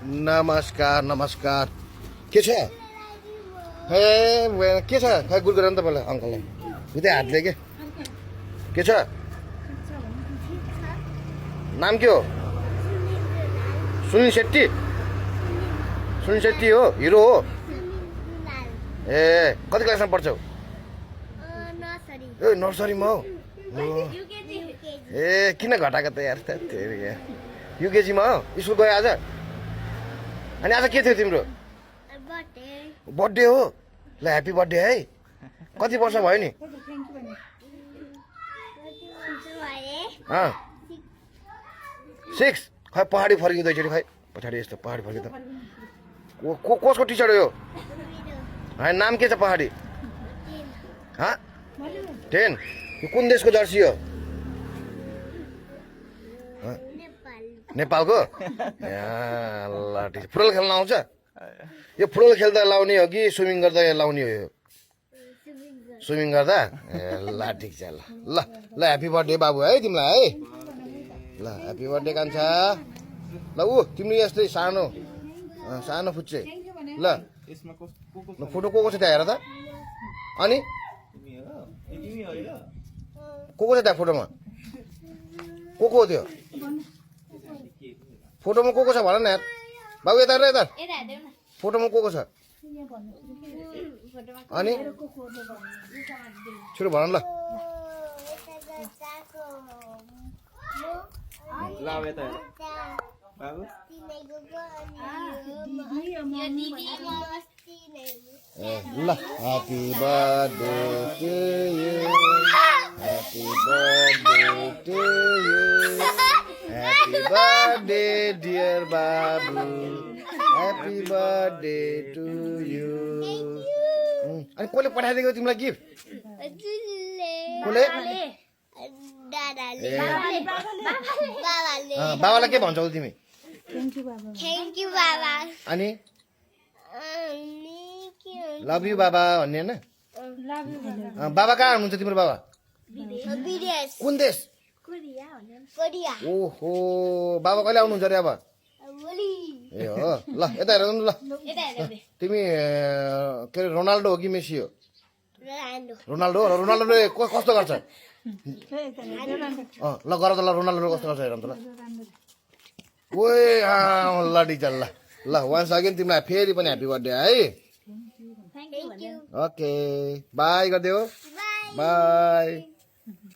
नमस्कार नमस्कार के छ हे के छ खै गुड गर नि तपाईँलाई अङ्कललाई उतै हातले के छ नाम के हो सुनिल शेट्टी हो हिरो हो ए कति क्लासमा पढ्छौ ए नर्सरीमा हो ए किन घटाएको त यार युकेजीमा हो स्कुल गयो आज अनि आज के थियो तिम्रो बर्थडे हो ल ह्याप्पी बर्थडे है कति वर्ष भयो नि 6 खै पहाडी फर्किँदैछ नि खै पछाडि यस्तो पहाडी फर्किँदा कसको टी सर्ट हो यो होइन नाम के छ पहाडी 10 यो कुन देशको जर्सी हो नेपालको ल ठिक फुटबल खेल्न आउँछ यो फुटबल खेल्दा लाउने हो कि स्विमिङ गर्दा लाउने हो यो स्विमिङ गर्दा ए ल ठिक छ ल ल ह्याप्पी बर्थडे बाबु है तिमीलाई है ल ह्याप्पी बर्थडे कान्छा ल ऊ तिम्रो यस्तै सानो सानो फुच्चे ल फोटो को छ त्यहाँ हेर त अनि को छ त्यहाँ फोटोमा को हो त्यो फोटोमा को छ भन न यार बाबु यता यता फोटोमा को छ अनि छिटो भन ल ल happy birthday to you happy birthday to you happy birthday dear babu happy birthday to you अनि कसले पठाइदिएको तिमीलाई गिफ्ट कसले बाबालाई के भन्छौ तिमी थ्याङ्क यू बाबा अनि लभ यु बाबा भन्ने होइन बाबा कहाँ हुनुहुन्छ तिम्रो बाबा कुन देश ओहो बाबा कहिले आउनुहुन्छ अरे अब ए हो ल यता हेर ल तिमी के अरे रोनाल्डो हो कि मेसी हो रोनाल्डो रोनाल्डोले कस्तो गर्छ ल गर त ल रोनाल्डो कस्तो गर्छ हेर त ल ओए ल ठिक छ ल ल वान्स अगेन तिमीलाई फेरि पनि ह्याप्पी बर्थडे है ओके बाई गरिदेऊ बाई